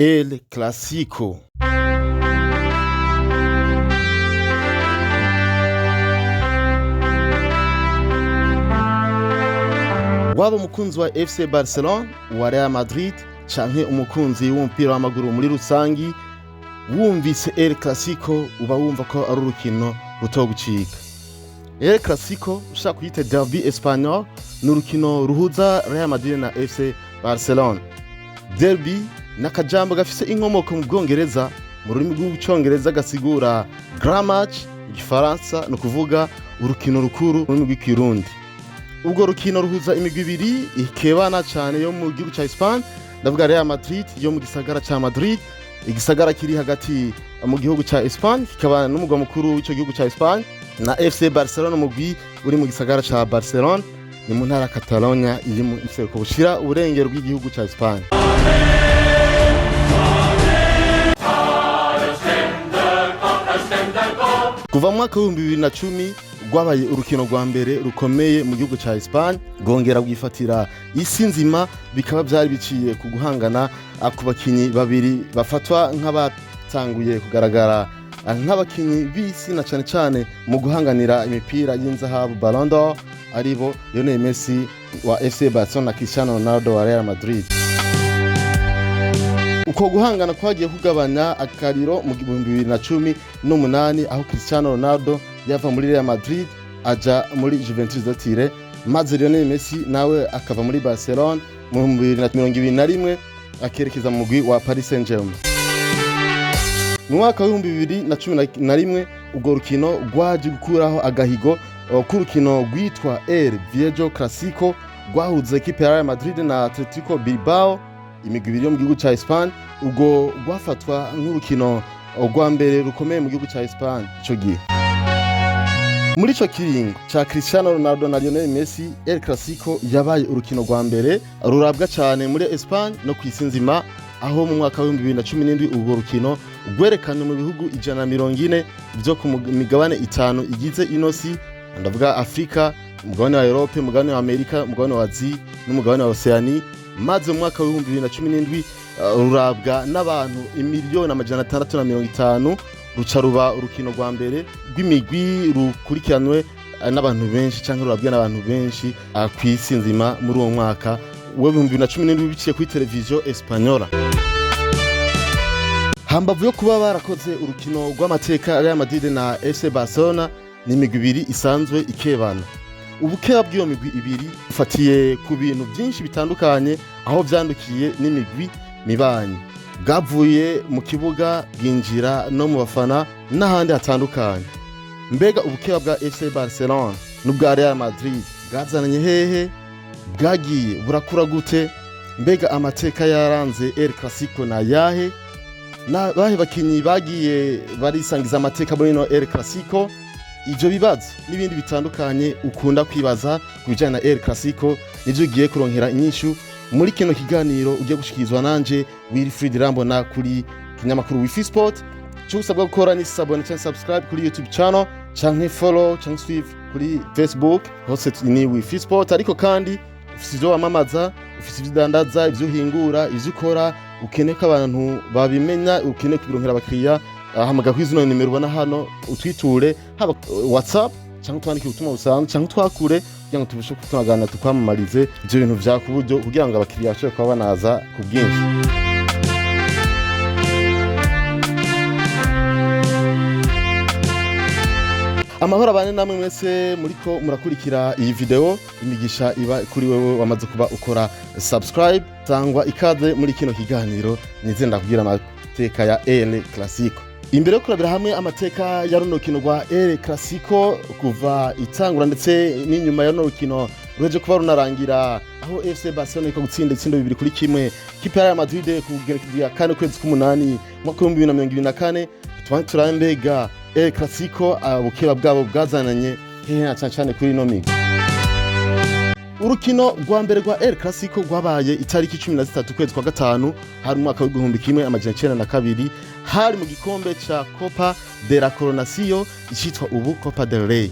El Clasico. Waba umukunzi wa FC Barcelona, uwa Real Madrid canke umukunzi w'umupira w'amaguru muri rusangi, wumvise El Clasico uba wumva ko ari urukino rutogucika. El Clasico, ushaka kuyita Derby Espagnol, ni urukino ruhuza Real Madrid na FC Barcelona. Derby ni akajambo gafise inkomoko mu Bwongereza, mu rurimi rw'Icongereza gasigura Grand Match, mu Gifaransa ni ukuvuga urukino rukuru mu rurimi rw'Ikirundi. Ubwo rukino ruhuza imigwi ibiri ikebana cane yo mu gihugu ca Espagne, ndavuga Real Madrid yo mu gisagara ca Madrid, igisagara kiri hagati mu gihugu ca Espagne, kikaba n'umugwa mukuru w'ico gihugu ca Espagne, na FC Barcelona, umugwi uri mu gisagara ca Barcelona, ni mu ntara ya Catalonia iri mu buseruko bushira uburengero bw'igihugu ca Espagne. Kuva mu mwaka w'2010 rwabaye urukino rwa mbere rukomeye mu gihugu ca Espagne, rwongera rwifatira isi nzima, bikaba vyari biciye ku guhangana ku bakinyi babiri bafatwa nk'abatanguye kugaragara nk'abakinyi b'isi, na cane cane mu guhanganira imipira y'inzahabu, Ballon d'Or, aribo Lionel Messi wa FC Barcelona na Cristiano Ronaldo wa Real Madrid. Uko guhangana kwagiye kugabanya akariro mu 2018, aho Cristiano Ronaldo yava muri Real Madrid aja muri Juventus de Turin, maze Lionel Messi nawe akava muri Barcelona mu 2021 akerekeza mu mugwi wa Paris Saint-Germain. Mu mwaka w'2011 urwo rukino rwaje gukuraho agahigo k'urukino rwitwa El Viejo Clasico, rwahuza ekipe ya Real Madrid na Atletico Bilbao, imigwi ibiri yo mu gihugu ca Espagne. Ubwo rwafatwa nk'urukino rwa mbere rukomeye mu gihugu ca Espagne ico gihe. Muri ico kiringo ca Cristiano Ronaldo na Lionel Messi, El Clasico yabaye urukino rwa mbere rurabwa cane muri Espagne no kw'isi nzima, aho mu mwaka w'2017 urwo rukino rwerekanywe mu bihugu 140 vyo ku migabane itanu igize ino si, ndavuga Afrika, umugabane wa Europe, umugabane wa Amerika, umugabane wa Asie n'umugabane wa Oceanie, maze mu mwaka w'2017 rurabwa n'abantu imiliyoni 650, ruca ruba urukino rwa mbere rw'imigwi rukurikiranwe n'abantu benshi canke rurabwa n'abantu benshi kw'isi nzima muri uwo mwaka w'2017, biciye kuri televiziyo Espanyola. Hambavu yo kuba barakoze urukino rw'amateka, Real Madrid na FC Barcelona ni imigwi ibiri isanzwe ikebana. Ubukeba bw'iyo migwi ibiri bufatiye ku bintu byinshi bitandukanye, aho vyandukiye n'imigwi mibanyi, bwavuye mu kibuga bwinjira no mu bafana n'ahandi hatandukanye. Mbega ubukeba bwa FC Barcelona n'ubwa Real Madrid bwazananye hehe? Bwagiye burakura gute? Mbega amateka yaranze El Clasico na yahe? Na bahe bakinyi bagiye barisangiza amateka muri ino El Clasico? Ivyo bibazo n'ibindi bitandukanye ukunda kwibaza ku bijanye na El Clasico nivyo ugiye kuronkera inyishu muri kino kiganiro ugiye gushikirizwa nanje Wilfried Rambona kuri kinyamakuru Wifi Sport. Icyo usabwa gukora ni s'abonner canke subscribe kuri YouTube channel, canke follow canke swift kuri Facebook, hose ni Wifi Sport. Ariko kandi ufise ivyo wamamaza, ufise ivyo udandaza, ivyo uhingura, ivyo ukora, ukeneye ko abantu babimenya, ukeneye kubironkera abakiriya, hamagara kuri zino nimero ubona hano, utwiture haba WhatsApp cyangwa utwandike ubutumwa busanzwe cyangwa utwakure, kugira ngo tubashe kutunagana tukwamamarize ivyo bintu vya kuburyo, kugira ngo abakiriya bashobore kuba banaza ku bwinshi. Amahoro abane namwe mwese muriko murakurikira iyi video, imigisha iba kuri wewe wamaze kuba ukora subscribe. Sangwa ikaze muri kino kiganiro nize ndakubwira amateka ya El Clasico. Imbere yo kurabira hamwe amateka ya runo rukino rwa El Clasico kuva itangura ndetse n'inyuma ya runo rukino ruheje kuba runarangira, aho FC Barcelona iriko gutsinda ibitsindo 2-1 kipe ya Real Madrid ku ya kane kwezi k'umunani mwaka w'2024, tuba turambega El Clasico ubukeba bwabo bwazananye hehe, na cane cane kuri ino migwi. Urukino rwa mbere rwa El Clasico rwabaye itariki 13 kwezi kwa gatanu, hari mu mwaka w'1902, hari mu gikombe ca Copa de la Coronación, icitwa ubu Copa del Rey.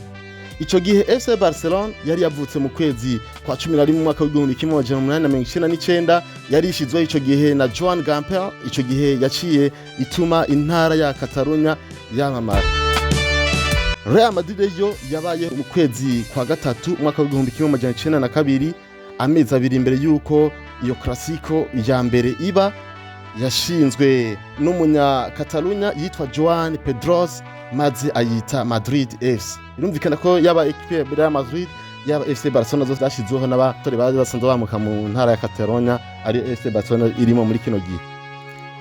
Ico gihe FC Barcelona yari yavutse mu kwezi kwa 11 mu mwaka w'1899, yari ishizweho ico gihe na Joan Gamper. Ico gihe yaciye ituma intara ya Catalunya yamamara. Real Madrid yo yabaye mu kwezi kwa gatatu umwaka w'1902, amezi 2 imbere yuko iyo Clasico ya mbere iba. Yashinzwe n'umunya Catalunya yitwa Joan Pedros, maze ayita Madrid FC. Birumvikana ko yaba equipe ya Real Madrid, yaba FC Barcelona, zose zashyizweho n'abatore bari basanzwe bamuka mu ntara ya Catalonia, ari FC Barcelona irimo muri kino gihe.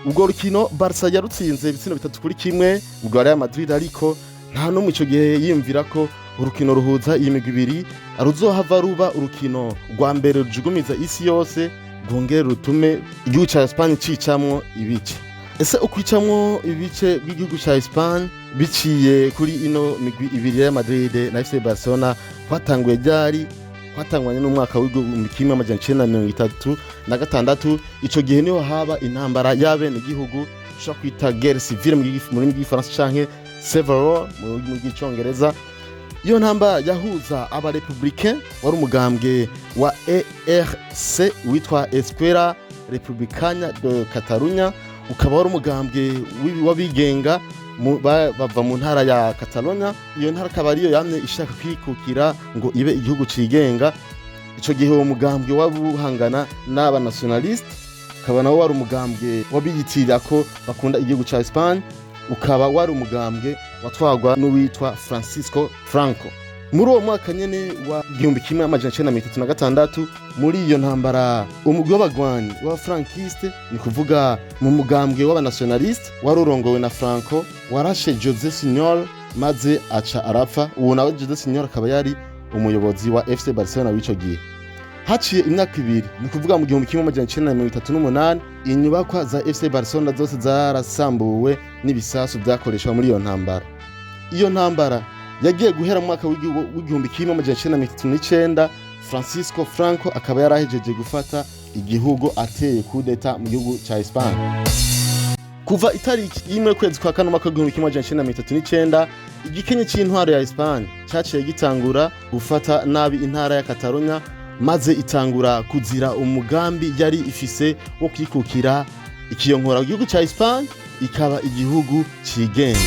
Ubwo rukino Barca yarutsinze ibitsindo 3-1 ubwo Real Madrid, ariko nta n'umwe ico gihe yiyumvira ko urukino ruhuza iyi migwi ibiri ruzohava ruba urukino rwa mbere rujugumiza isi yose, rwongere rutume igihugu ca Espagne cicamwo ibice. Ese ukwicamwo ibice bw'igihugu ca Espagne biciye kuri ino migwi ibiri ya Madrid na FC Barcelona kwatanguye ryari? Kwatangwanye n'umwaka w'1936. Ico gihe niho haba intambara y'abenegihugu ushobora kwita guerre civile mu rurimi rw'igifaransa canke civil war mu rurimi rw'icongereza. Iyo ntambara yahuza abarepublicain, wari umugambwe wa ERC witwa Esquerra Republicana de Catalunya, ukaba wari umugambwe w'abigenga bava mu ntara ya Catalonia. Iyo ntara akaba ariyo yamye ishaka kwikukira ngo ibe igihugu cigenga. Ico gihe uwo mugambwe wabuhangana n'abanationaliste, ukaba nawo wari umugambwe wabiyitirira ko bakunda igihugu ca Espagne, ukaba wari umugambwe watwagwa n'uwitwa Francisco Franco. Muri uwo mwaka nyene wa 1936, muri iyo ntambara, umugwi w'abagwanyi w'abafrankiste, ni kuvuga mu mugambwe w'abanationaliste wari urongowe na Franco, warashe Jose Sunyol maze aca arapfa. Uwo nawe Jose Sunyol akaba yari umuyobozi wa FC Barcelona w'ico gihe. Haciye imyaka 2, ni kuvuga mu 1938, inyubakwa za FC Barcelona zose zarasambuwe n'ibisasu vyakoreshwa muri iyo ntambara. Iyo ntambara yagiye guhera mu mwaka w'1939, Francisco Franco akaba yarahejeje gufata igihugu ateye kudeta mu gihugu ca Espagne. Kuva itariki 1 kwezi kwa kane umwaka w'1939, igikenye c'intwaro ya Espagne caciye gitangura gufata nabi intara ya Catalonia, maze itangura kuzira umugambi yari ifise wo kwikukira, ikiyonkora igihugu ca Espagne, ikaba igihugu cigenga.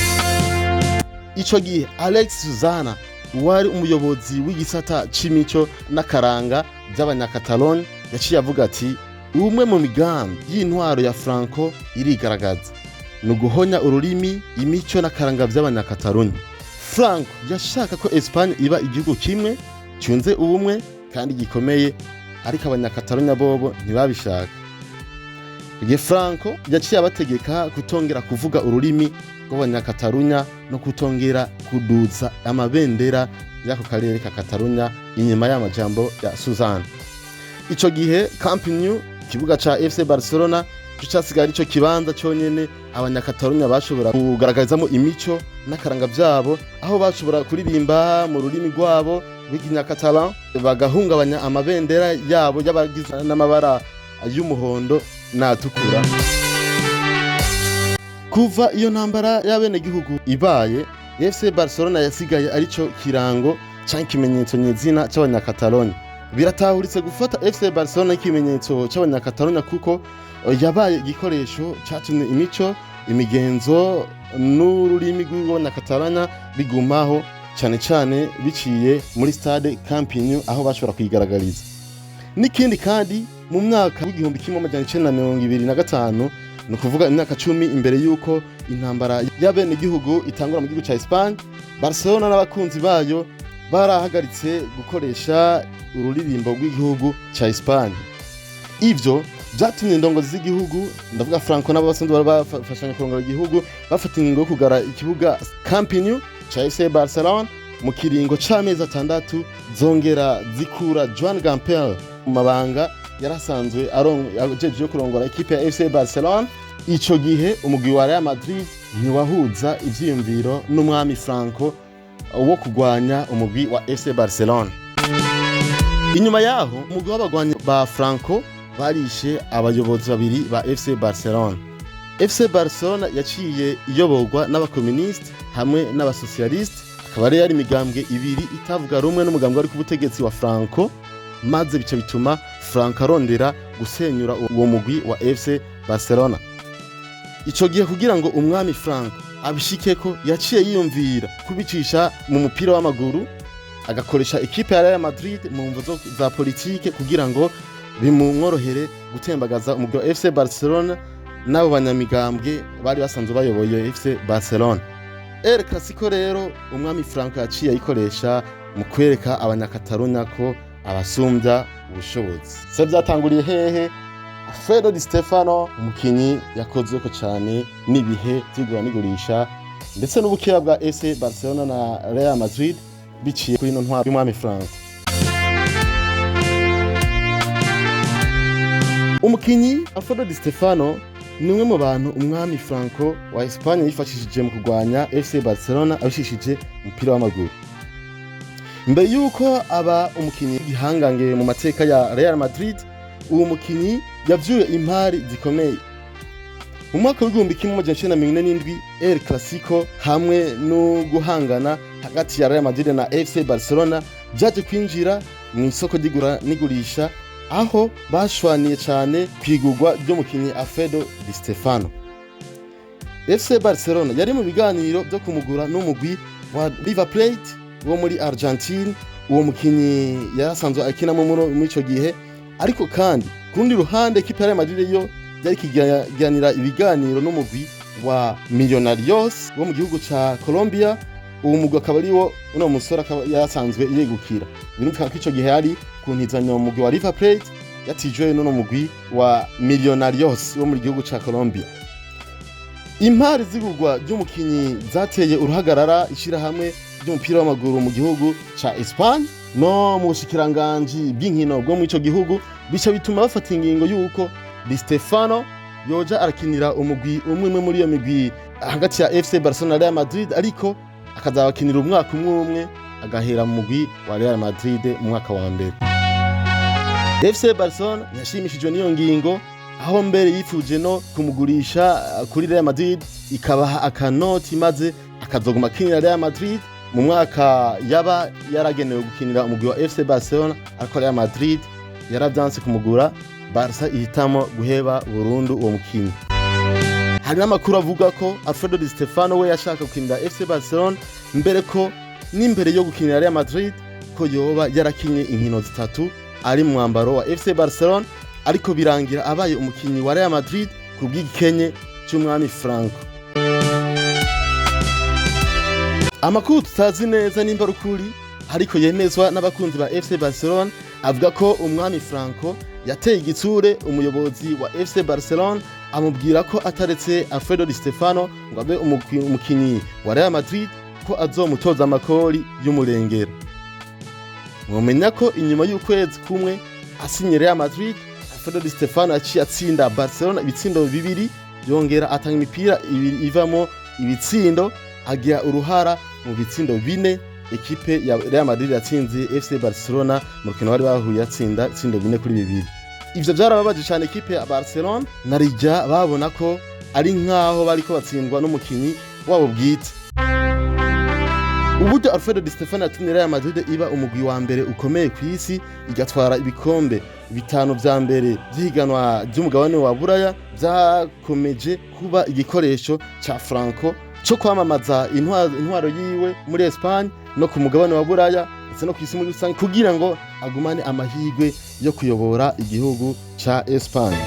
Ico gihe Alex Suzana, wari umuyobozi w'igisata c'imico n'akaranga by'abanyakataloni, yaciye avuga ati: "Umwe mu migambi y'intwaro ya Franco irigaragaza, ni uguhonya ururimi, imico n'akaranga by'abanyakataloni." Franco yashaka ko Espagne iba igihugu kimwe cyunze ubumwe kandi gikomeye, ariko abanyakatalonya bobo ntibabishaka. Igihe Franco yaciye abategeka kutongera kuvuga ururimi rw'abanyakatalunya no kutongera kuduza amabendera y'ako karere ka Katalunya inyuma y'amajambo ya Suzanne. Ico gihe Camp Nou, ikibuga ca FC Barcelona, co casigaye arico kibanza conyene abanyakatalunya bashobora kugaragarizamo imico n'akaranga vyabo, aho bashobora kuririmba mu rurimi rwabo rw'ikinyakatalan, bagahungabanya amabendera yabo y'abagizwe n'amabara y'umuhondo n'atukura. Kuva iyo ntambara y'abenegihugu ibaye, FC Barcelona yasigaye arico kirango canke ikimenyetso nyezina c'abanyakatalonya. Biratahuritse gufata FC Barcelona ikimenyetso c'abanyakatalonya, kuko yabaye igikoresho catumye imico, imigenzo n'ururimi rw'abanyakatalanya bigumaho, cane cane biciye muri stade Camp Nou, aho bashobora kuyigaragariza. N'ikindi kandi, mu mwaka w'1925, ni ukuvuga imyaka 10 imbere y'uko intambara y'abenegihugu itangura mu gihugu ca Espagne, Barcelona n'abakunzi bayo barahagaritse gukoresha ururirimbo rw'igihugu ca Espagne. Ivyo vyatumye indongozi z'igihugu, ndavuga Franco n'abo basanzwe bari bafashanya kurongora igihugu, bafata ingingo yo kugara ikibuga Camp Nou ca FC Barcelona mu kiringo c'amezi 6, zongera zikura Joan Gamper mu mabanga yarasanzwe ajejwe yo kurongora ikipe ya FC Barcelona. Ico gihe umugwi wa Real Madrid ntiwahuza ivyiyumviro n'umwami Franco wo kugwanya umugwi wa FC Barcelona. Inyuma yaho umugwi w'abagwanyi ba Franco barishe abayobozi babiri ba FC Barcelona. FC Barcelona yaciye iyoborwa n'abakomunisite hamwe n'abasosiyalisite. Akaba rero yari imigambwe ibiri itavuga rumwe n'umugambwe wari ku butegetsi wa Franco, maze bica bituma Franco arondera gusenyura uwo mugwi wa FC Barcelona. Ico gihe kugira ngo umwami Franco abishikeko, yaciye yiyumvira kubicisha mu mupira w'amaguru, agakoresha ekipe ya Real Madrid mu mvo za politike kugira ngo bimworohere gutembagaza umugwi wa FC Barcelona n'abo banyamigambwe bari basanzwe bayoboye FC Barcelona. El Clasico rero umwami Franco yaciye ayikoresha mu kwereka abanyakatarunya ko abasumbya ubushobozi. Se byatanguriye hehe? Alfredo Di Stefano, umukinyi yakozweko cyane n'ibihe vy'igura n'igurisha ndetse n'ubukeba bwa FC Barcelona na Real Madrid biciye kuri ino ntwaro y'umwami Franco. Umukinyi Alfredo Di Stefano ni umwe mu bantu umwami Franco wa Espagne yifashishije mu kurwanya FC Barcelona abishishije umupira w'amaguru. Mbere yuko aba umukinyi w'igihangange mu mateka ya Real Madrid, uwo mukinyi yavyuye impari zikomeye. Mu mwaka w'1947, El Clasico hamwe no guhangana hagati ya Real Madrid na FC Barcelona vyaje kwinjira mu isoko ry'igura n'igurisha, aho bashwaniye cyane kwigurwa ry'umukinyi Alfredo Di Stefano. FC Barcelona yari mu biganiro byo kumugura n'umugwi wa River Plate wo muri Argentine. Uwo mukinyi yarasanzwe akinamo muri ico gihe, ariko kandi ku rundi ruhande ekipe ya Real Madrid yo yari ikiganira ibiganiro n'umugwi wa Millonarios wo mu gihugu ca Colombia. Uwo mugwi akaba ari wo uno musore akaba yarasanzwe yegukira. Birumvikana ko ico gihe yari ku ntizanyo mu mugwi wa River Plate yatijwe n'uno mugwi wa Millonarios wo mu gihugu ca Colombia. Impari z'igurwa ry'umukinyi zateye uruhagarara ishirahamwe ry'umupira w'amaguru mu gihugu ca Espagne no mu bushikiranganji bw'inkino bwo muri ico gihugu, bica bituma bafata ingingo y'uko Di Stefano yoja arakinira umugwi umwe umwe muri iyo migwi hagati ya FC Barcelona na Real Madrid, ariko akazabakinira umwaka umwe umwe, agahera mu mugwi wa Real Madrid mu mwaka wa mbere. FC Barcelona yashimishijwe n'iyo ngingo, aho mbere yifuje no kumugurisha kuri Real Madrid ikabaha akanoti, maze akazoguma akinira Real Madrid mu mwaka yaba yaragenewe gukinira umugwi wa FC Barcelona, ariko Real Madrid yaravyanse kumugura, Barca ihitamo guheba burundu uwo mukinyi. Hari n'amakuru avuga ko Alfredo Di Stefano we yashaka gukinira FC Barcelona mbere ko n'imbere yo gukinira Real Madrid, ko yoba yarakinye inkino zitatu ari mu mwambaro wa FC Barcelona, ariko birangira abaye umukinyi wa Real Madrid ku bw'igikenye cy'umwami Franco. Amakuru tutazi neza nimba ari ukuri, ariko yemezwa n'abakunzi ba FC Barcelona, avuga ko umwami Franco yateye igitsure umuyobozi wa FC Barcelona, amubwira ko ataretse Alfredo Di Stefano ngo abe umukinyi wa Real Madrid ko azomutoza amakori y'umurengera. Mwomenya ko inyuma y'ukwezi kumwe asinye Real Madrid, Alfredo Di Stefano yaciye atsinda Barcelona ibitsindo bibiri, yongera atanga imipira ibiri ivamo ibitsindo, agira uruhara mu bitsindo bine ekipe ya Real Madrid yatsinze FC Barcelona mu rukino bari bahuye, yatsinda ibitsindo 4-2. Ivyo vyarababaje cyane ekipe ya Barcelona, na rijya babona ko ari nkaho bariko batsindwa n'umukinyi wabo bwite. Uburyo Alfredo Di Stefano yatumye Real Madrid iba umugwi wa mbere ukomeye ku isi, igatwara ibikombe bitanu vya mbere vy'ihiganwa ry'umugabane wa Buraya, vyakomeje kuba igikoresho ca Franco co kwamamaza intwaro yiwe muri Espagne no ku mugabane wa Buraya ndetse no ku isi muri rusange, kugira ngo agumane amahirwe yo kuyobora igihugu ca Espagne.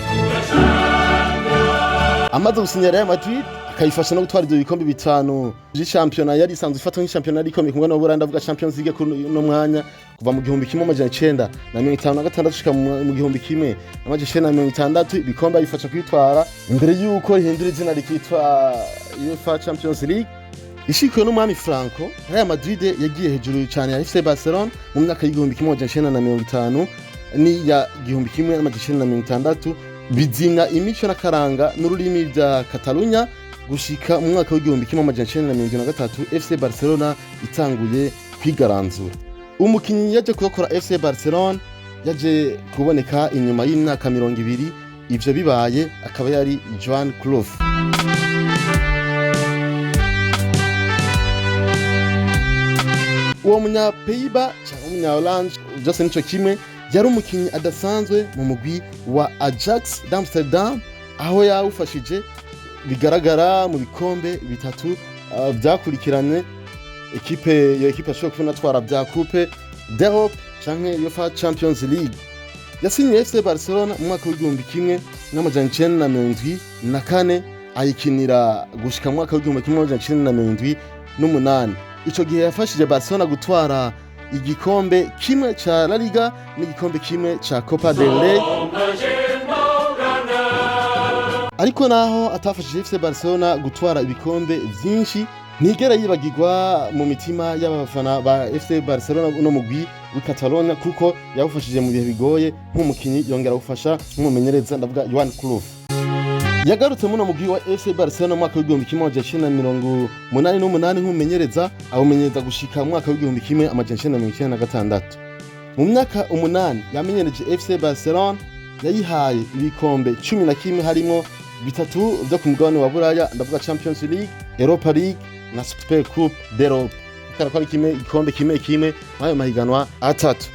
Amaze gusinya Real Madrid, akayifasha no gutwara ivyo bikombe bitanu vy'ishampiyona yari isanzwe ifatwa nk'ishampiyona yari ikomeye ku mugabane wa Buraya, ndavuga Champions League kuri uno mwanya, kuva mu 1956 gushika mu 1960, ibikombe ayifasha kwitwara imbere y'uko rihindura izina rikitwa UEFA Champions League. Ishikiwe n'umwami Franco, Real Madrid yagiye hejuru cyane ya FC Barcelona mu myaka y'1950 n'iya 1960, bizimya imico n'akaranga n'ururimi bya Catalunya, gushika mu mwaka w'1973 FC Barcelona itanguye kwigaranzura. Umukinyi yaje kurokora FC Barcelona yaje kuboneka inyuma y'imyaka 20 ivyo bibaye, akaba yari Johan Cruyff. Uwo munya Pays-Bas cyangwa umunya Hollande byose nico kimwe, yari umukinnyi adasanzwe mu mugwi wa Ajax d'Amsterdam, aho yawufashije bigaragara mu bikombe bitatu byakurikiranye. Ekipe, iyo ekipe ashobora kubona atwara bya Coupe d'Europe canke UEFA Champions League. Yasinyiye FC Barcelona mu mwaka w'1974, ayikinira gushika mu mwaka w'1978. Ico gihe yafashije Barcelona gutwara igikombe kimwe ca La Liga n'igikombe kimwe ca Copa del Rey. Ariko naho atafashije FC Barcelona gutwara ibikombe vyinshi, ntigera yibagirwa mu mitima y'abafana ba FC Barcelona uno mugwi w'i Catalonia, kuko yawufashije mu bihe bigoye nk'umukinyi, yongera gufasha nk'umumenyereza, ndavuga Johan Cruyff. Yagarutse muno mugwi wa FC Barcelona mu mwaka w'1988 nk'umumenyereza, awumenyereza gushika mu mwaka w'1996. Mu myaka 8 yamenyereje FC Barcelona, yayihaye ibikombe 11, harimo bitatu vyo ku mugabane wa Buraya, ndavuga Champions League, Europa League na Super Coupe d'Europe. Kubera ko ari kimwe, igikombe kimwe kimwe mw'ayo mahiganwa atatu.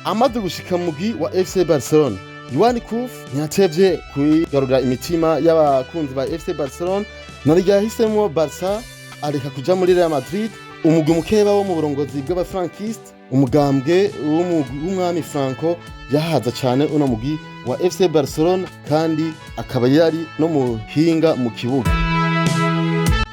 Amaze gushika mu mugwi wa FC Barcelona, Johan Cruyff ntiyatevye kwigarurira imitima y'abakunzi ba FC Barcelona. Narirya yahisemo Barca, areka kuja muri Real Madrid, umugwi mukeba wo mu burongozi bw'abafrankiste, umugambwe w'umwami Franco. Yahaza cane uno mugwi wa FC Barcelona, kandi akaba yari no muhinga mu kibuga.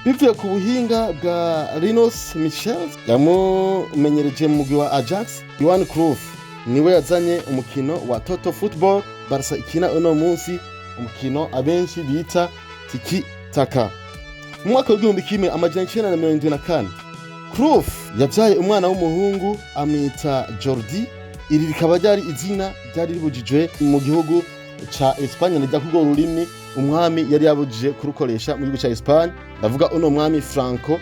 Bivuye ku buhinga bwa Rinus Michels yamumenyereje mu mugwi wa Ajax, Johan Cruyff niwe yazanye umukino wa Total Football Barca ikina uno munsi, umukino abenshi bita tiki taka. Mu mwaka w'1974, Cruyff yabyaye umwana w'umuhungu, amwita Jordi. Iri rikaba ryari izina ryari ribujijwe mu gihugu ca Espagne, rijya kurwo rurimi umwami yari yabujije kurukoresha mu gihugu ca Espagne, ndavuga uno mwami Franco.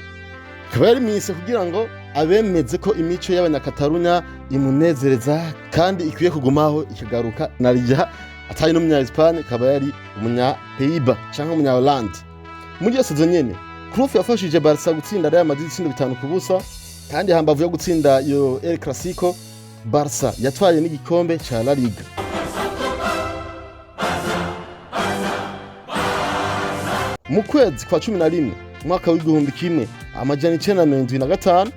Akaba yari mwise kugira ngo abemeze ko imico y'abanyakatarunya imunezereza kandi ikwiye kugumaho ikagaruka, narirya atari n'umunya Espagne, akaba yari umunya Pays-Bas canke umunya Hollande. Muri iyo saison nyene, Cruyff yafashije Barca gutsinda Real Madrid ibitsindo 5-0. Kandi hambavu yo gutsinda iyo El Clasico, Barca yatwaye n'igikombe ca La Liga. Mu kwezi kwa 11 umwaka w'1975,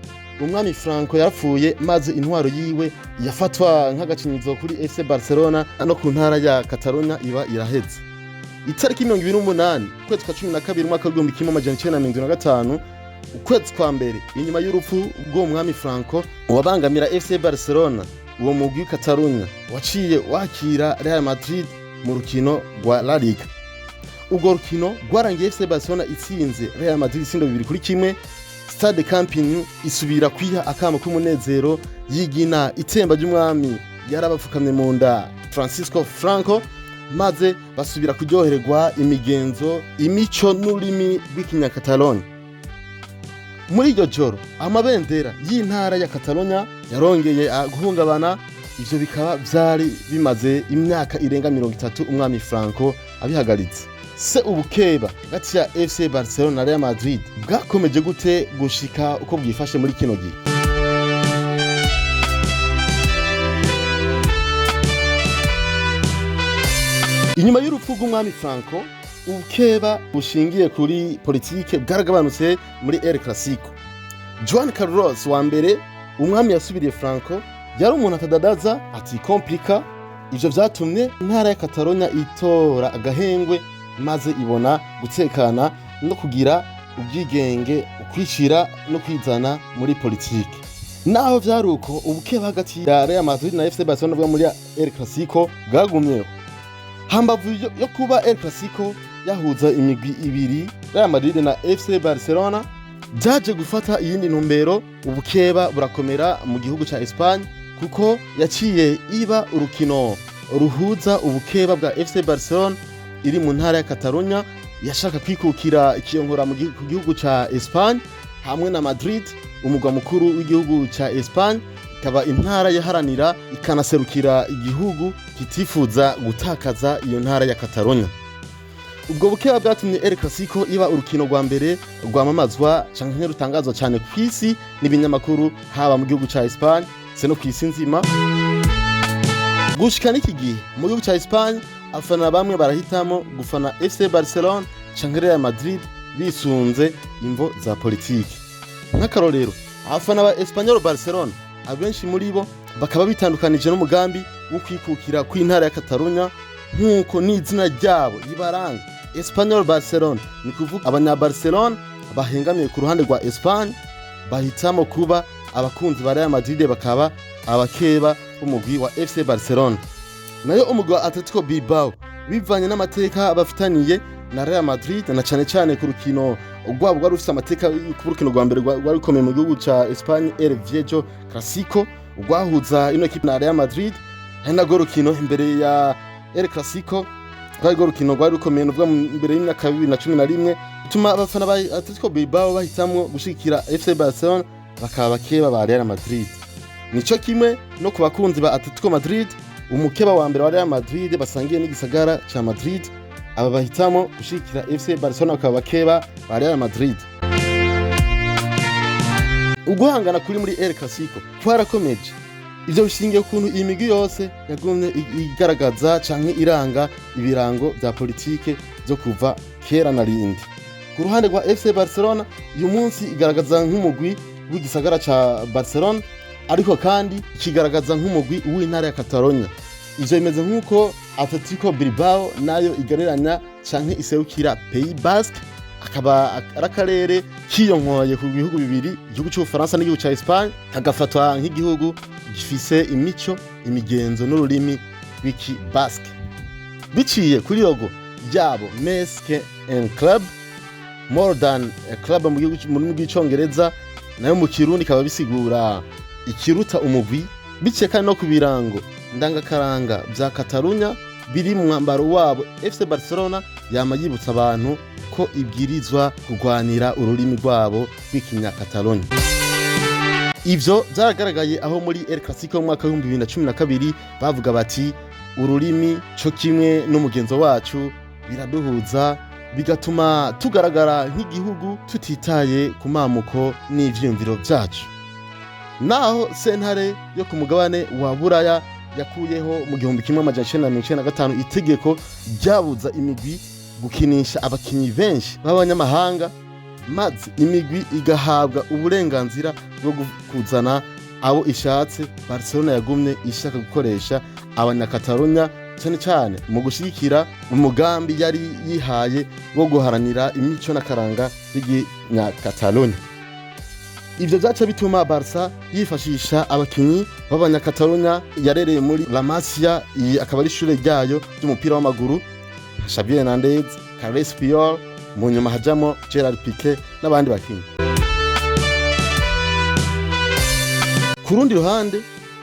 umwami Franco yarapfuye, maze intwaro yiwe yafatwa nk'agacinyizo kuri FC Barcelona no ku ntara ya Catalonia iba iraheze. Itariki 28 ukwezi kwa 12 umwaka w'1975, ukwezi kwa mbere inyuma y'urupfu rw'uwo mwami Franco wabangamira FC Barcelona, uwo mugwi w'i waciye wakira Real Madrid mu rukino rwa La Liga. Urwo rukino rwarangiye FC Barcelona itsinze Real Madrid ibitsindo 2-1. Stade Camp Nou isubira kwiha akamo k'umunezero, yigina itsemba ry'umwami yarabapfukamye mu nda Francisco Franco, maze basubira kuryohererwa imigenzo, imico n'ururimi rw'ikinyakataloni. Muri iryo joro, amabendera y'intara ya Catalonia yarongeye guhungabana. Ivyo bikaba vyari bimaze imyaka irenga 30 umwami Franco abihagaritse. Se ubukeba hagati ya FC Barcelona na Real Madrid bwakomeje gute gushika uko bwifashe muri kino gihe? Inyuma y'urupfu rw'umwami Franco, ubukeba bushingiye kuri politike bwaragabanutse muri El Clasico. Juan Carlos wa mbere, umwami yasubiriye Franco, yari umuntu atadadaza, atikomplika. Ivyo vyatumye intara ya Catalonia itora agahengwe, maze ibona gutekana no kugira ubwigenge, ukwishira no kwizana muri politike. Naho vyari uko, ubukeba hagati ya Real Madrid na FC Barcelona bwo muri El Clasico bwagumyeho. Hambavu yo kuba El Clasico yahuza imigwi ibiri, Real Madrid na FC Barcelona, byaje gufata iyindi ntumbero. Ubukeba burakomera mu gihugu ca Espagne, kuko yaciye iba urukino ruhuza ubukeba bwa FC Barcelona iri mu ntara ya Catalonia yashaka kwikukira ikiyonkora mu ku gihugu ca Espagne, hamwe na Madrid, umugwa mukuru w'igihugu ca Espagne, ikaba intara yaharanira ikanaserukira igihugu kitifuza gutakaza iyo ntara ya Catalonia. Ubwo bukeba bwatumye El Clasico iba urukino rwa mbere rwamamazwa canke rutangazwa cyane ku isi n'ibinyamakuru, haba mu gihugu ca Espagne se no ku isi nzima. Gushika n'iki gihe, mu gihugu ca Espagne abafana bamwe barahitamo gufana FC Barcelona canke Real Madrid bisunze imvo za politike. Nk'akarorero, abafana ba Espanyol Barcelona abenshi muri bo bakaba bitandukanije n'umugambi wo kwikukira kw'intara ya Catalunya, nk'uko n'izina ryabo ribaranga, Espanyol Barcelona. Ni kuvuga abanya Barcelona bahengamiye ku ruhande rwa Espagne bahitamo kuba abakunzi ba Real Madrid, bakaba abakeba b'umugwi wa FC Barcelona. Nayo umugwi wa Atletico Bilbao, bivanye n'amateka bafitaniye na Real Madrid, na cane cane ku rukino rwabo rwari rufise amateka, ku rukino rwa mbere rwari rukomeye mu gihugu ca Espagne, El Viejo Clasico, rwahuza ino ekipe na Real Madrid, ari narwo rukino imbere ya El Clasico rwari rwo rukino rwari rukomeye nuvuga mbere y'imyaka 2011, bituma abafana ba Atletico Bilbao bahitamwo gushigikira FC Barcelona, bakaba bakeba ba Real Madrid. Nico kimwe no ku bakunzi ba Atletico Madrid, umukeba wa mbere wa Real Madrid basangiye n'igisagara ca Madrid, aba bahitamo gushigikira FC Barcelona, bakaba bakeba ba Real Madrid. Uguhangana kuri muri El Clasico kwarakomeje. Ivyo bishingiye ukuntu iyi migwi yose yagumye igaragaza canke iranga ibirango vya politike vyo kuva kera na rindi. Ku ruhande rwa FC Barcelona, uyu munsi igaragaza nk'umugwi w'igisagara ca Barcelona, ariko kandi ikigaragaza nk'umugwi w'intara ya Catalonia. Ivyo bimeze nk'uko Atletico Bilbao nayo igereranya canke iserukira Pays Basque, akaba ari akarere kiyonkoye ku bihugu bibiri, igihugu c'Ubufaransa n'igihugu ca Espagne, kagafatwa nk'igihugu gifise imico, imigenzo n'ururimi rw'iki Basque. Biciye kuri logo yabo Més que un club, more than a club mu gihugu, mu rurimi rw'Icongereza, nayo mu Kirundi ikaba bisigura ikiruta umugwi. Biciye kandi no ku birango ndangakaranga vya Catalunya biri mu mwambaro wabo, FC Barcelona yama yibutsa abantu ko ibwirizwa kurwanira ururimi rwabo rw'Ikinyakatalonya. Ivyo vyaragaragaye aho muri El Clasico mu mwaka w'2012 bavuga bati: "Ururimi co kimwe n'umugenzo wacu biraduhuza, bigatuma tugaragara nk'igihugu tutitaye ku mamuko n'ivyiyumviro vyacu." Naho sentare yo ku mugabane wa Buraya yakuyeho mu 1995 itegeko ryabuza imigwi gukinisha abakinyi benshi b'abanyamahanga, maze imigwi igahabwa uburenganzira bwo kuzana abo ishatse, Barcelona yagumye ishaka gukoresha Abanyakatalunya, cyane cyane mu gushyigikira umugambi yari yihaye wo guharanira imico n'akaranga by'iginyakatalunya. Ivyo vyaca bituma Barca yifashisha abakinyi b'Abanyakatalunya yarereye muri La Masia, iyi akaba ari ishure ryayo ry'umupira w'amaguru, Xavi Hernandez, Carles Puyol, mu nyuma hajamo Gerard Piqué n'abandi bakinyi. Ku rundi ruhande,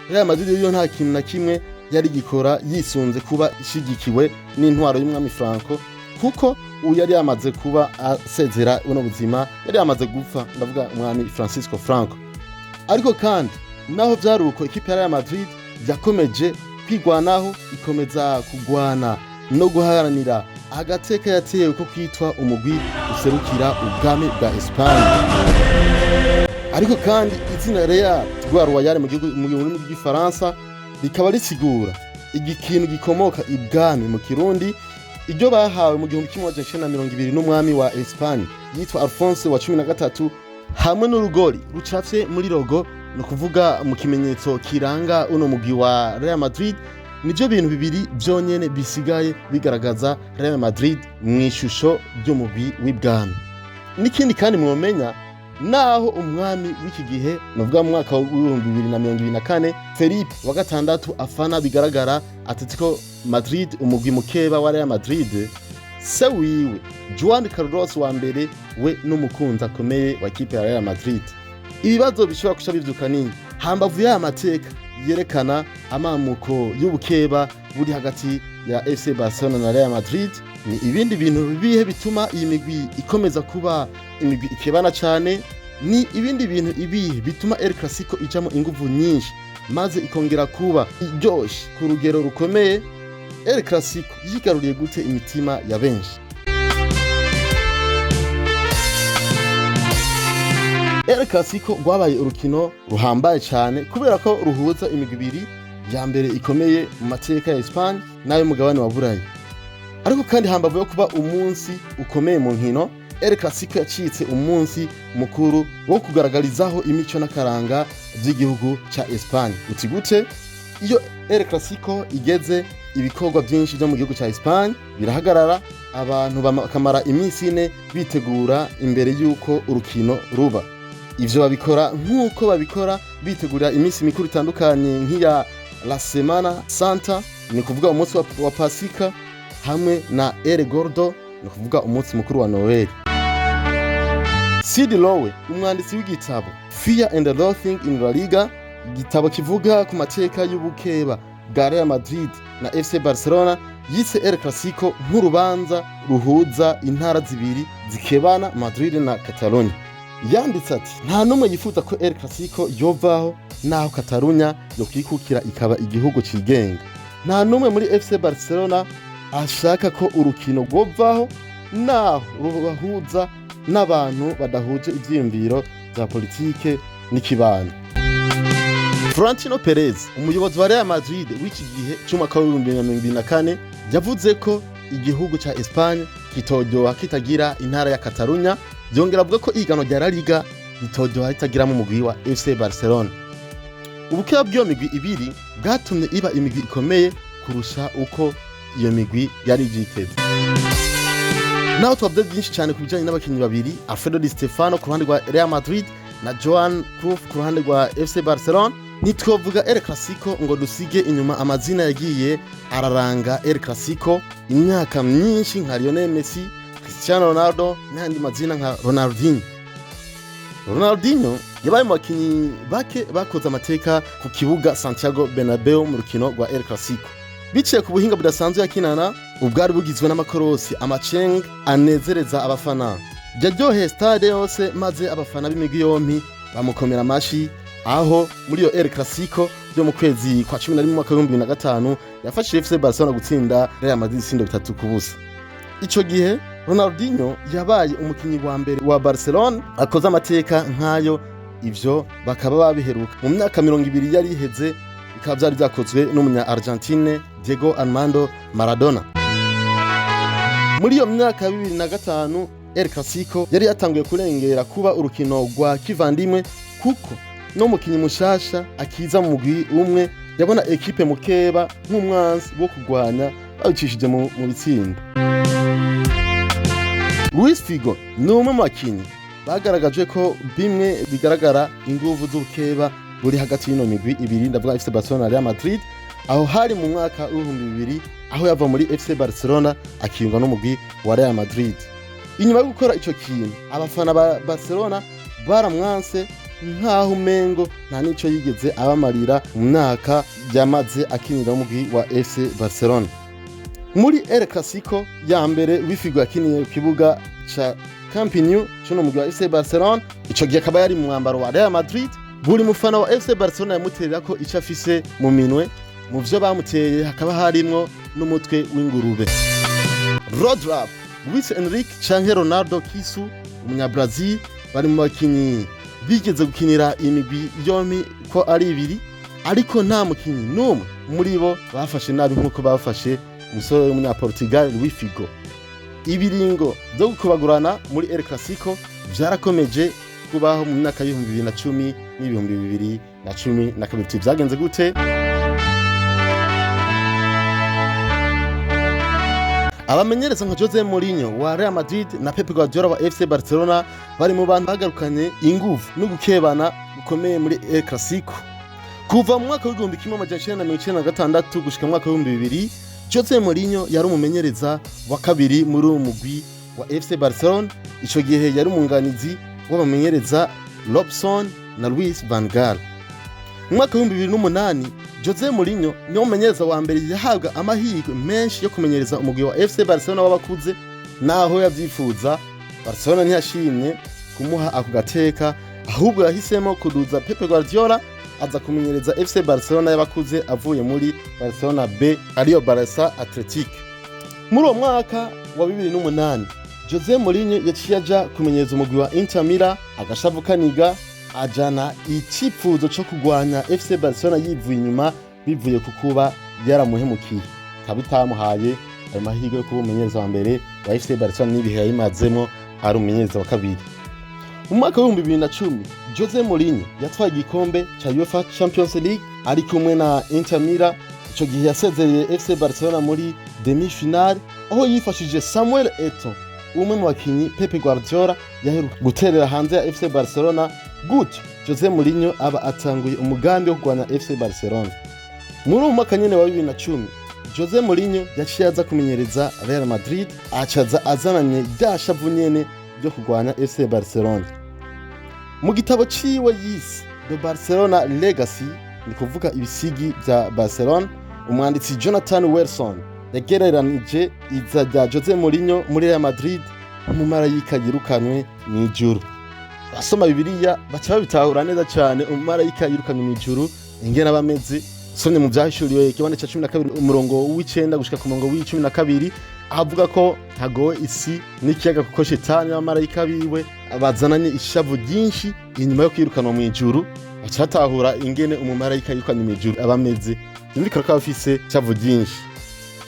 Real Madrid yo nta kintu na kimwe yari gikora yisunze kuba ishigikiwe n'intwaro y'umwami Franco, kuko uyu yari yamaze kuba asezera buno buzima, yari yamaze gupfa, ndavuga umwami Francisco Franco. Ariko kandi naho vyari uko, ikipe ya Real Madrid yakomeje kwigwanaho, ikomeza kugwana no guharanira agateka yatewe ko kwitwa umugwi userukira ubwami bwa Espagne. Ariko kandi izina Real rwa Royal mu gihugu, mu rurimi rw'Igifaransa, rikaba risigura igikintu gikomoka ibwami mu Kirundi, iryo bahawe mu 1920 n'umwami wa Espagne yitwa Alphonse wa 13, hamwe n'urugori rucafye muri logo, ni ukuvuga mu kimenyetso kiranga uno mugwi wa Real Madrid, nivyo bintu bibiri vyonyene bisigaye bigaragaza Real Madrid mu ishusho ry'umugwi w'ibwami. N'ikindi kandi mwomenya, naho umwami w'iki gihe, nuvuga mu mwaka w'2024, Felipe wa gatandatu, afana bigaragara Atletico Madrid, umugwi mukeba wa Real Madrid, se wiwe Juan Carlos wa mbere we n'umukunzi akomeye wa kipe ya Real Madrid. Ibibazo bishobora kuca bivyuka nini hambavu y'aya mateka yerekana amamuko y'ubukeba buri hagati ya FC Barcelona na Real Madrid, ni ibindi bintu bibihe bituma iyi migwi ikomeza kuba imigwi ikebana cane? Ni ibindi bintu ibihe bituma El Clasico ijamo inguvu nyinshi maze ikongera kuba iryoshe ku rugero rukomeye? El Clasico yigaruriye gute imitima ya benshi? El Clasico rwabaye urukino ruhambaye cyane kubera ko ruhuza imigwi ibiri ya mbere ikomeye mu mateka ya Espagne n'ay'umugabane wa Burayi. Ariko kandi hambavu yo kuba umunsi ukomeye mu nkino, El Clasico yacitse umunsi mukuru wo kugaragarizaho imico n'akaranga by'igihugu ca Espagne. Uti gute? Iyo El Clasico igeze, ibikorwa byinshi byo mu gihugu ca Espagne birahagarara, abantu bakamara iminsi 4 bitegura imbere y'uko urukino ruba. Ivyo babikora nk'uko babikora bitegurira iminsi mikuru itandukanye nk'iya La Semana Santa, ni kuvuga umunsi wa Pasika, hamwe na El Gordo, ni kuvuga umunsi mukuru wa Noel. Sid Lowe, umwanditsi w'igitabo Fear and Loathing in La Liga, igitabo kivuga ku mateka y'ubukeba bwa Real Madrid na FC Barcelona, yise El Clasico nk'urubanza ruhuza intara zibiri zikebana, Madrid na Catalonia. Yanditse ati: "Nta n'umwe yifuza ko El Clasico yovaho, naho Catalunya yokwikukira ikaba igihugu cigenga. Nta n'umwe muri FC Barcelona ashaka ko urukino rwovaho, naho rubahuza n'abantu badahuje ivyiyumviro vya politike n'ikibano." Florentino Perez, umuyobozi wa Real Madrid w'iki gihe c'umwaka w'2024, yavuze ko igihugu ca Espagne kitoryoha kitagira intara ya Catalunya. Yongera avuga ko ihiganwa rya La Liga ritoryoha ritagiramo umugwi wa FC Barcelona. Ubukeba bw'iyo migwi ibiri bwatumye iba imigwi ikomeye kurusha uko iyo migwi yari ivyiteze. Naho twavuze byinshi cyane ku bijyanye n'abakinnyi babiri, Alfredo Di Stefano ku ruhande rwa Real Madrid na Johan Cruyff ku ruhande rwa FC Barcelona, ntitwovuga El Clasico ngo dusige inyuma amazina yagiye araranga El Clasico imyaka myinshi nka Lionel Messi, Cristiano Ronaldo n'ayandi mazina nka Ronaldinho. Ronaldinho yabaye mu bakinnyi bake bakoze amateka ku kibuga Santiago Bernabeu mu rukino rwa El Clasico, biciye ku buhinga budasanzwe yakinana, ubwari bugizwe n'amakorosi, amaceng anezereza abafana. Yaryoheye stade yose, maze abafana b'imigwi yompi bamukomera amashi, aho muri iyo El Clasico yo mu kwezi kwa 11 mu mwaka w'2005 yafashije FC Barcelona gutsinda Real Madrid ibitsindo 3-0. Ico gihe Ronaldinho yabaye umukinyi wa mbere wa Barcelona akoze amateka nk'ayo. Ivyo bakaba babiheruka mu myaka 20 yari iheze, bikaba vyari vyakozwe n'umunya Argentine Diego Armando Maradona. Muri iyo myaka ya 2005, El Clasico yari yatanguye kurengera kuba urukino rwa kivandimwe, kuko no mukinyi mushasha akiza mu mugwi umwe yabona ekipe mukeba nk'umwansi wo kurwanya babicishije mu bitsinda. Luis Figo ni umwe mu bakinyi bagaragaje ko bimwe bigaragara inguvu z'ubukeba buri hagati y'ino migwi ibiri, ndavuga FC Barcelona na Real Madrid. Aho hari mu mwaka w'2000, aho yava muri FC Barcelona akiyunga n'umugwi wa Real Madrid. Inyuma yo gukora ico kintu, abafana ba Barcelona baramwanse nk'aho umengo nta n'ico yigeze abamarira mu myaka yamaze akinira umugwi wa FC Barcelona. Muri El Clasico ya mbere Luis Figo yakiniye ku kibuga ca Camp Nou c'uno mugwi wa FC Barcelona, ico gihe akaba yari mu mwambaro wa Real Madrid, buri mufana wa FC Barcelona yamuterera ko ico afise mu minwe. Mu vyo bamuteye hakaba harimwo n'umutwe w'ingurube. Rodrap, Luis Enrique canke Ronaldo Kisu, umunyabrazil, bari mu bakinyi bigeze gukinira imigwi yompi ko ari ibiri, ariko nta mukinyi n'umwe muri bo bafashe nabi nk'uko bafashe umusore w'umunyaportugal Luis Figo. Ibiringo byo gukubagurana muri El Clasico vyarakomeje kubaho mu myaka y'2010 n'2012. Tuti vyagenze gute? Abamenyereza nka Jose Mourinho wa Real Madrid na Pep Guardiola wa FC Barcelona bari mu bantu bagarukanye inguvu no gukebana gukomeye muri El Clasico. Kuva mu mwaka w'1996 gushika mu mwaka w'2000, Jose Mourinho yari umumenyereza wa kabiri muri uwo mugwi wa FC Barcelona. Ico gihe yari umwunganizi w'abamenyereza Robson na Luis van Gaal. Mu mwaka w'2008, Jose Mourinho niwe mumenyereza wa mbere yahabwa amahirwe menshi yo kumenyereza umugwi wa FC Barcelona w'abakuze. Naho yavyifuza, Barcelona ntiyashimye kumuha ako gateka, ahubwo yahisemo kuduza Pep Guardiola aza kumenyereza FC Barcelona y'abakuze avuye muri Barcelona B, ariyo Barca Athletic. Muri uwo mwaka wa 2008, Jose Mourinho yaciye aja kumenyereza umugwi wa Inter Milan, agashavu kaniga ajana icipfuzo co kugwanya FC Barcelona yivuye inyuma, bivuye ku kuba yaramuhemukiye, ikaba itamuhaye ayo mahirwe yo kuba umumenyereza wa mbere wa FC Barcelona n'ibihe yayimazemo ari umumenyereza wa kabiri. Mu mwaka w'2010, Jose Mourinho yatwaye igikombe ca UEFA Champions League ari kumwe na Inter Milan. Ico gihe yasezereye FC Barcelona muri demi finale, aho yifashije Samuel Eto'o, umwe mu bakinyi Pep Guardiola yaheruka guterera hanze ya FC Barcelona. Gutyo Jose Mourinho aba atanguye umugambi wo kurwanya FC Barcelona. Muri uwo mwaka nyene wa 2010, Jose Mourinho yaciye aza kumenyereza Real Madrid, acaza azananye rya shavu nyene ryo kurwanya FC Barcelona. Mu gitabo ciwe yise The Barcelona Legacy, ni kuvuga ibisigi bya Barcelona, umwanditsi Jonathan Wilson yagereranije iza rya Jose Mourinho muri Real Madrid nk'umumarayika yirukanwe mw'ijuru. Abasoma Bibiliya baca babitahura neza cyane, umumarayika yirukanwe mw'ijuru ingene aba ameze. Usomye mu Vyahishuriwe ikibande ca 12 umurongo w'9 gushika ku murongo w'12, avuga ko hagowe isi n'ikiyaga kuko Shetani n'abamarayika biwe bazananye ishavu ryinshi inyuma yo kwirukanwa mu ijuru. Baca batahura ingene umumarayika yirukanye mu ijuru aba ameze, byumvikana ko aba afise ishavu ryinshi.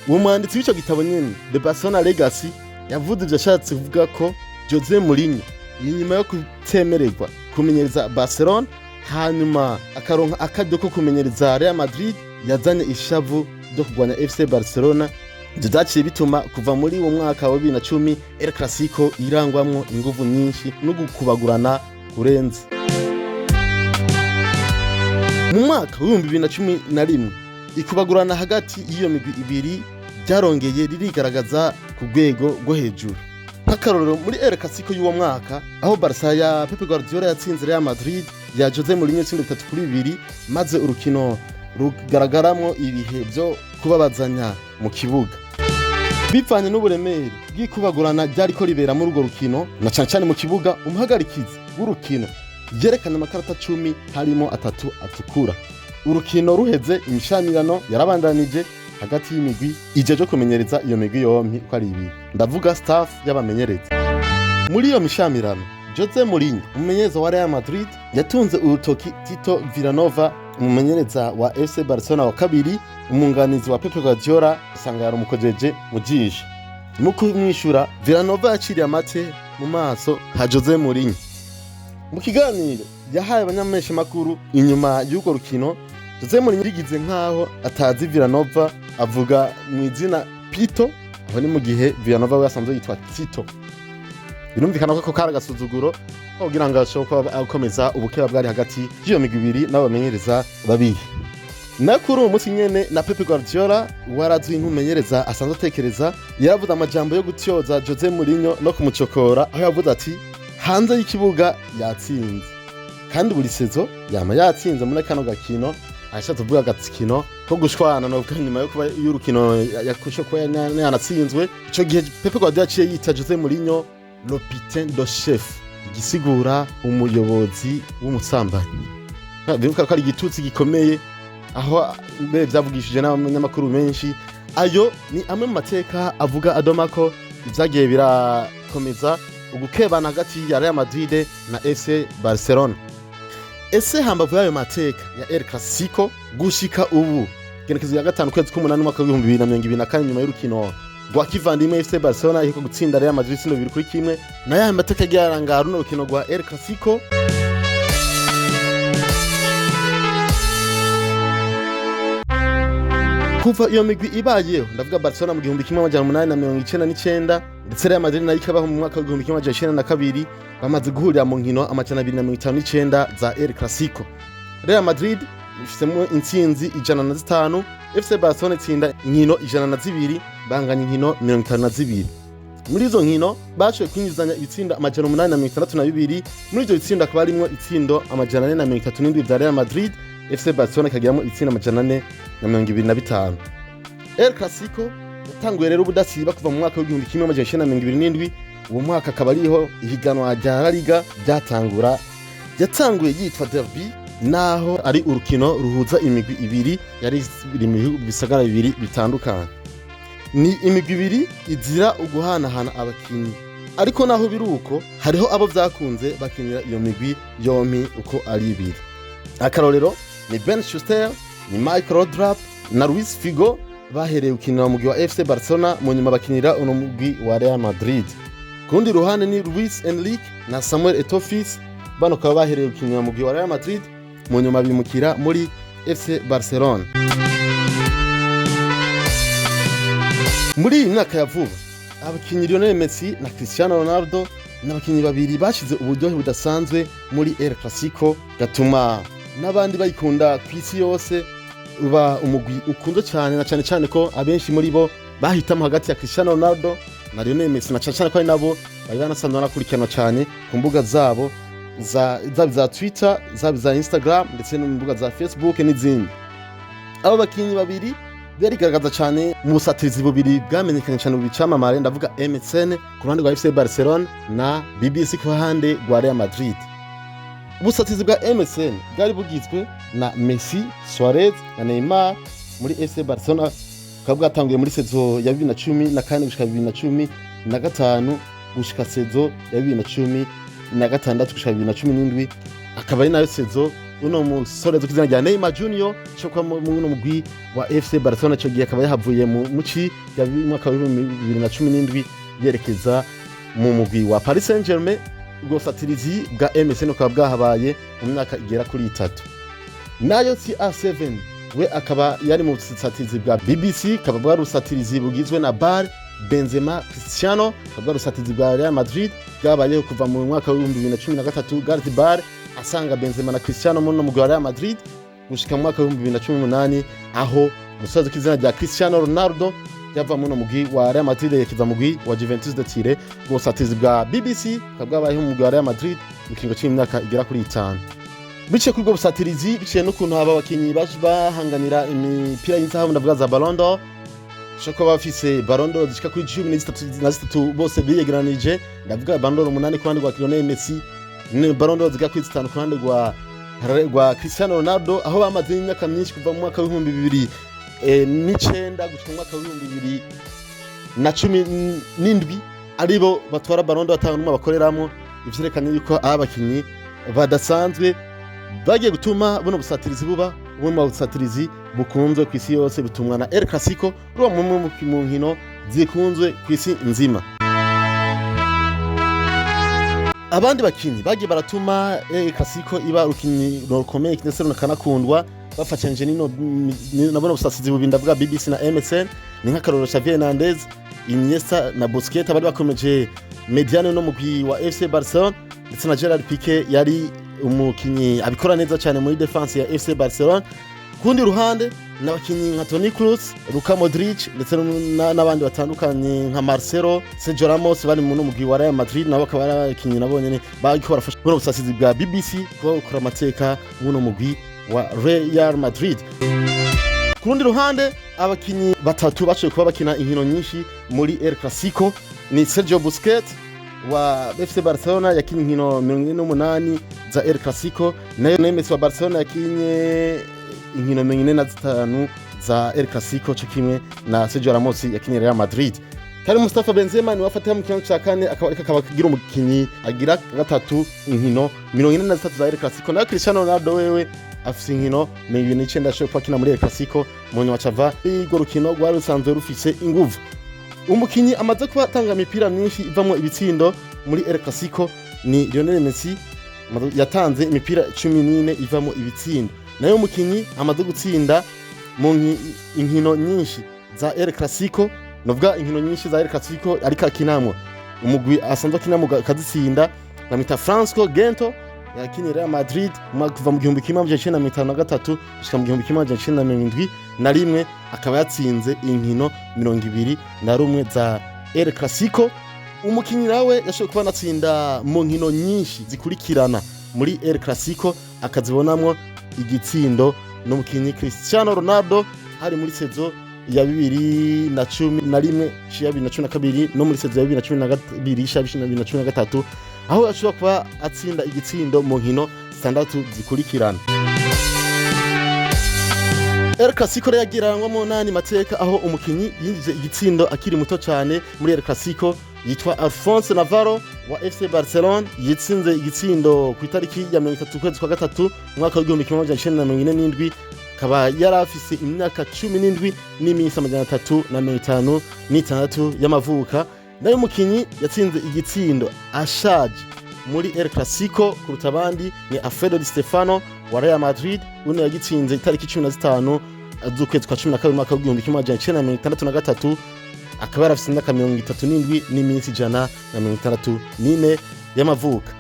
Uwo mwanditsi w'ico gitabo nyene The Barcelona Legacy yavuze ivyo ashatse kuvuga ko Jose Mourinho, inyuma yo kutemererwa kumenyereza Barcelona, hanyuma akaronka akaryo ko kumenyereza Real Madrid, yazanye ishavu ryo kurwanya FC Barcelona. Ivyo vyaciye bituma kuva muri uwo mwaka wa 2010 El Clasico irangwamwo inguvu nyinshi no gukubagurana kurenze. Mu mwaka w'2011, ikubagurana hagati y'iyo migwi ibiri ryarongeye ririgaragaza ku rwego rwo hejuru. Nk'akarorero, muri El Clasico y'uwo mwaka, aho Barca ya Pep Guardiola yatsinze Real Madrid ya Jose Mourinho itsinda 3-2, maze urukino rugaragaramwo ibihe byo kubabazanya mu kibuga. Bivanye n'uburemere bw'ikubagurana ryariko ribera muri urwo rukino, na cane cane mu kibuga, umuhagarikizi w'urukino yerekana amakarata 10, harimo atatu atukura. Urukino ruheze, imishamirano yarabandanije hagati y'imigwi ijeje kumenyereza iyo migwi yompi uko ari ibiri, ndavuga staff y'abamenyereza. Muri iyo mishamirano, Jose Mourinho, umumenyereza wa Real Madrid, yatunze urutoki Tito Villanova, umumenyereza wa FC Barcelona wa kabiri, umwunganizi wa Pep Guardiola, usanga yarumukojeje mu jisho. Mu kumwishura, Villanova yaciriye amate mu maso ha Jose Mourinho. Mu kiganiro yahaye abanyameshamakuru inyuma y'urwo rukino, Jose Mourinho yigize nkaho atazi Villanova, avuga mu izina Pito, aho ni mu gihe Villanova we asanzwe yitwa Tito. Birumvikana ko kari agasuzuguro kugira ngo ashobore kuba akomeza ubukeba bwari hagati y'iyo migwi ibiri n'abamenyereza babiri. Na kuri uwo munsi nyene, na Pep Guardiola warazwi nk'umumenyereza asanzwe atekereza, yaravuze amajambo yo gutyoza Jose Mourinho no kumucokora, aho yavuze ati: "Hanze y'ikibuga yatsinze, kandi buri saison yama yatsinze muri kano gakino." Ashatse kuvuga agakino ko gushwana, novuga nyuma yo kuba y'urukino yakushe kuba yanatsinzwe. Ico gihe Pep Guardiola yaciye yita Jose Mourinho "le putain de chef", igisigura umuyobozi w'umusambanyi. Bibuka ko ari igitutsi gikomeye, aho mbere vyavugishije n'abanyamakuru benshi. Ayo ni amwe mu mateka avuga adoma ko ivyagiye birakomeza ugukebana hagati ya Real Madrid na FC Barcelona. Ese hambavu y'ayo mateka ya El Clasico, gushika ubu genekezo ya 5 kwezi k'umunani umwaka w'2024, nyuma y'urukino rwa kivandimwe FC Barcelona iheruka gutsinda Real Madrid ibitsindo 2-1, na y'ayo mateka agiye aranga runo rukino rwa El Clasico? Kuva iyo migwi ibayeho, ndavuga Barcelona mu 1899 ndetse Real Madrid nayo ikabaho mu mwaka w'1992, bamaze guhurira mu nkino 259 za El Clasico. Real Madrid ifisemo intsinzi 105, FC Barcelona itsinda inkino 102, banganya inkino 52. Muri izo nkino bashoboye kwinjizanya ibitsindo 862. Muri ivyo bitsindo hakaba harimwo itsindo 437 vya Real Madrid, FC Barcelona ikagiramo ibitsindo 425. El Clasico yatanguye rero ubudasiba kuva mu mwaka w'1927. Uwo mwaka akaba ariho ihiganwa rya La Liga ryatangura. Yatanguye yitwa derby, naho ari urukino ruhuza imigwi ibiri yari iri mu bihugu bisagara bibiri bitandukanye. Ni imigwi ibiri izira uguhanahana abakinyi, Ariko naho biri uko, hariho abo vyakunze bakinira iyo migwi yompi uko ari ibiri. Akarorero ni Bernd Schuster, ni Mike Laudrup na Luis Figo, bahereye gukinira umugwi wa FC Barcelona, mu nyuma bakinira uno mugwi wa Real Madrid. Ku rundi ruhande ni Luis Enrique na Samuel Eto'o Fils, bano bakaba bahereye gukinira umugwi wa Real Madrid, mu nyuma bimukira muri FC Barcelona. Muri iyi myaka ya vuba, abakinyi Lionel Messi na Cristiano Ronaldo ni abakinyi babiri bashize uburyohe budasanzwe muri El Clasico, gatuma n'abandi bayikunda ku isi yose, uba umugwi ukunzwe cyane, na cyane cyane ko abenshi muri bo bahitamo hagati ya Cristiano Ronaldo na Lionel Messi, na cyane cyane ko ari nabo bari banasanzwe banakurikiranwa cyane ku mbuga zabo zaba iza Twitter, zaba iza Instagram, ndetse no mu mbuga za Facebook n'izindi. Abo bakinyi babiri barigaragaza cyane mu busatirizi bubiri bwamenyekanye cyane mu bicamamare, ndavuga MSN ku ruhande rwa FC Barcelona na BBC ku ruhande rwa Real Madrid. Ubusatirizi bwa MSN bwari bugizwe na Messi, Suarez na Neymar muri FC Barcelona, bukaba bwatanguye muri saison ya 2014 gushika 2015, gushika saison ya 2016 gushika 2017, akaba ari nayo saison uno musore azwi kw'izina rya Neymar Junior cyo kuba muri uno mugwi wa FC Barcelona. Ico gihe akaba yahavuye mu muci ya mwaka wa 2017 yerekeza mu mugwi wa Paris Saint-Germain. Ubwo busatirizi bwa MSN bukaba bwahabaye mu myaka igera kuri itatu. Nayo CR7 we akaba yari mu busatirizi bwa BBC, akaba bwari ubusatirizi bugizwe na Bale, Benzema, Cristiano, akaba bwari ubusatirizi bwa Real Madrid bwabayeho kuva mu mwaka wa 2013, Gareth Bale asanga Benzema na Cristiano muri uno mugwi wa Real Madrid, gushika mu mwaka wa 2018, aho umusozi kw'izina rya Cristiano Ronaldo yava muri uno mugwi wa Real Madrid yerekeza mu mugwi wa Juventus de Turin. Ubwo busatirizi bwa BBC bukaba bwabayeho mu mugwi wa Real Madrid mu kiringo c'imyaka igera kuri 5. Biciye kuri ubwo busatirizi, biciye n'ukuntu aba bakinyi baje bahanganira imipira y'inzahabu, ndavuga za Ballon d'Or, bashobora kuba bafise Ballon d'Or zishika kuri 13 bose biyegeranije, ndavuga Ballon d'Or 8 ku ruhande rwa Lionel Messi, ni Ballon d'Or zigera kuri 5 ku ruhande rwa Cristiano Ronaldo, aho bamaze imyaka myinshi kuva mu mwaka wa 2009 gushika mu mwaka wa 2017 aribo batwara Ballon d'Or, atanga n'umwe bakoreramo, ivyerekana yuko ari abakinyi badasanzwe bagiye gutuma buno busatirizi buba bumwe mu busatirizi bukunzwe ku isi yose, butumwa na El Clasico ruba mumwe mu nkino zikunzwe ku isi nzima. Abandi bakinyi bagiye baratuma El Clasico iba urukinyi rukomeye ndetse rukanakundwa bafatanyije nino na buno busatirizi bubiri, ndavuga BBC na MSN, ni nk'akarorero Xavi Hernandez, Iniesta na Busquets bari bakomeje médiane no mugwi wa FC Barcelona, ndetse na Gerard Piqué yari umukinyi abikora neza cyane muri défense ya FC Barcelona. Kundi ruhande n'abakinyi nka Toni Kroos, Luka Modric ndetse n'abandi batandukanye nka Marcelo, Sergio Ramos bari mu mugwi wa Real Madrid, nabo akaba ari abakinyi nabo nyene bariko barafasha buno busasizi bwa BBC kuba bukora amateka muno mugwi wa Real Madrid. Ku rundi ruhande, abakinyi batatu bashoboye kuba bakina inkino nyinshi muri El Clasico ni Sergio Busquets wa FC Barcelona, yakinye inkino 48 za El Clasico, nayo Messi wa Barcelona yakinye inkino 45 za El Clasico, cyo kimwe na Sergio Ramos yakinye Real Madrid. Kandi Mustafa Benzema ni wafatira mu kibanza ca kane, akaba ariko akaba agira umukinyi agira gatatu inkino 43 za El Clasico. Nayo Cristiano Ronaldo wewe afise inkino 29 ashoboye kuba akina muri El Clasico, mu nyuma cava urwo rukino rwari rusanzwe rufise inguvu. Umukinyi amaze kuba atanga imipira myinshi ivamwo ibitsindo muri El Clasico ni Lionel Messi, yatanze imipira 14 ivamo ibitsindo. Nayo umukinyi amaze gutsinda mu inkino nyinshi za El Clasico, novuga inkino nyinshi za El Clasico ariko akinamwo umugwi asanzwe akinamwo akazitsinda, bamwita Franco Gento, yakiniye Real Madrid kuva mu 1953 gushika mu 1971, akaba yatsinze inkino 21 za El Clasico. Umukinyi nawe yashoboye kuba anatsinda mu nkino nyinshi zikurikirana muri El Clasico akazibonamwo igitsindo n'umukinyi Cristiano Ronaldo, hari muri saison ya 2011 shira 2012 no muri saison ya 2012 shira 2013, aho ashobora kuba atsinda igitsindo mu nkino zitandatu zikurikirana. El Clasico rero yagirangwamo n'andi mateka, aho umukinyi yinjije igitsindo akiri muto cyane muri El Clasico. Yitwa Alfonso Navarro wa FC Barcelona, yitsinze igitsindo ku itariki ya 30 ukwezi kwa gatatu umwaka w'1947, akaba yari afise imyaka 17 n'iminsi 356 y'amavuka. Nayo umukinyi yatsinze igitsindo ashaje muri El Clasico kuruta abandi ni Alfredo Di Stefano wa Real Madrid. Uno yagitsinze itariki 15 z'ukwezi kwa 12 umwaka w'1963, akaba yarafise imyaka 37 n'iminsi 164 y'amavuka.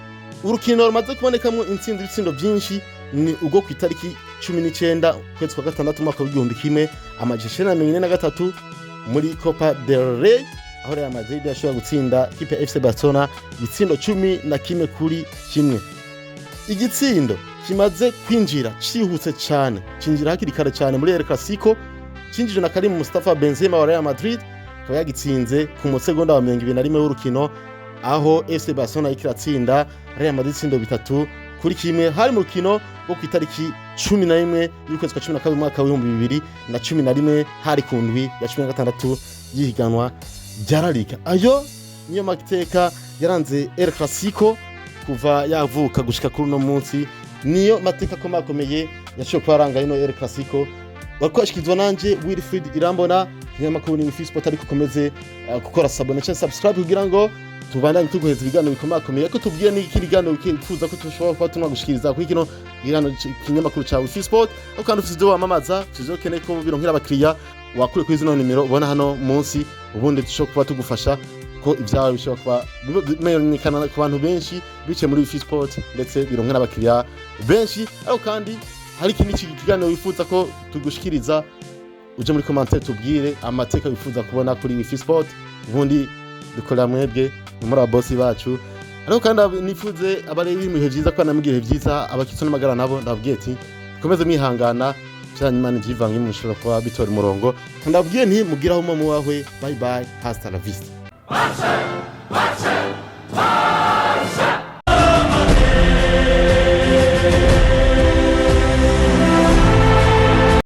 Urukino rumaze kubonekamwo intsinzi ibitsindo vyinshi ni ubwo ku itariki 19 ukwezi kwa gatandatu umwaka w'1943 muri Copa del Rey, aho Real Madrid yashobora gutsinda ikipe ya FC Barcelona igitsindo 11-1. Igitsindo kimaze kwinjira cihuse cane, cinjira hakiri kare cane muri El Clasico, cinjijwe na Karim Mustafa Benzema wa Real Madrid, akaba yagitsinze ku musegonda wa 21 w'urukino, aho FC Barcelona iriko iratsinda Real Madrid ibitsindo 3-1. Hari mu rukino rwo ku itariki 11 y'ukwezi kwa 12 umwaka w'2011, hari ku ndwi ya 16 y'ihiganwa rya La Liga. Ayo niyo mateka yaranze El Clasico kuva yavuka gushika kuri uno munsi, niyo mateka akomakomeye yashoboye kuba aranga ino El Clasico. Wakwashikirizwa nanje Wilfried Irambona, ikinyamakuru ni Wifi Sport. Ariko ukomeze gukora s'abonner cyangwa subscribe kugira ngo tubandanye tuguheza ibiganiro bikomakomeye, ariko tubwire n'ikindi kiganiro wifuza ko dushobora kuba tunagushikiriza kuri kino kiganiro kinyamakuru ca Wifi Sport. Aho kandi ufite ivyo wamamaza, ufite ivyo ukeneye ko bironkera abakiriya, wakure kuri zino nimero ubona hano munsi, ubundi dushobora kuba tugufasha ko ibyawe bishobora kuba bimenyekana ku bantu benshi biciye muri Wifi Sport, ndetse bironkera abakiriya benshi. Ariko kandi hari ikindi kiganiro wifuza ko tugushikiriza, uje muri commentaire tubwire amateka wifuza kubona kuri Wifi Sport, ubundi dukorera mwebwe muri ababosi bacu. Ariko kandi nifuze abari mu bihe vyiza ko namugira ibihe vyiza, abakitso n'amagara nabo ndababwiye ati komeze mwihangana vyanyuma nivyivange mushobora kuba bitora umurongo. Ndababwiye nti mugiraho muwahwe, bye bye, hasta la vista. Marcha!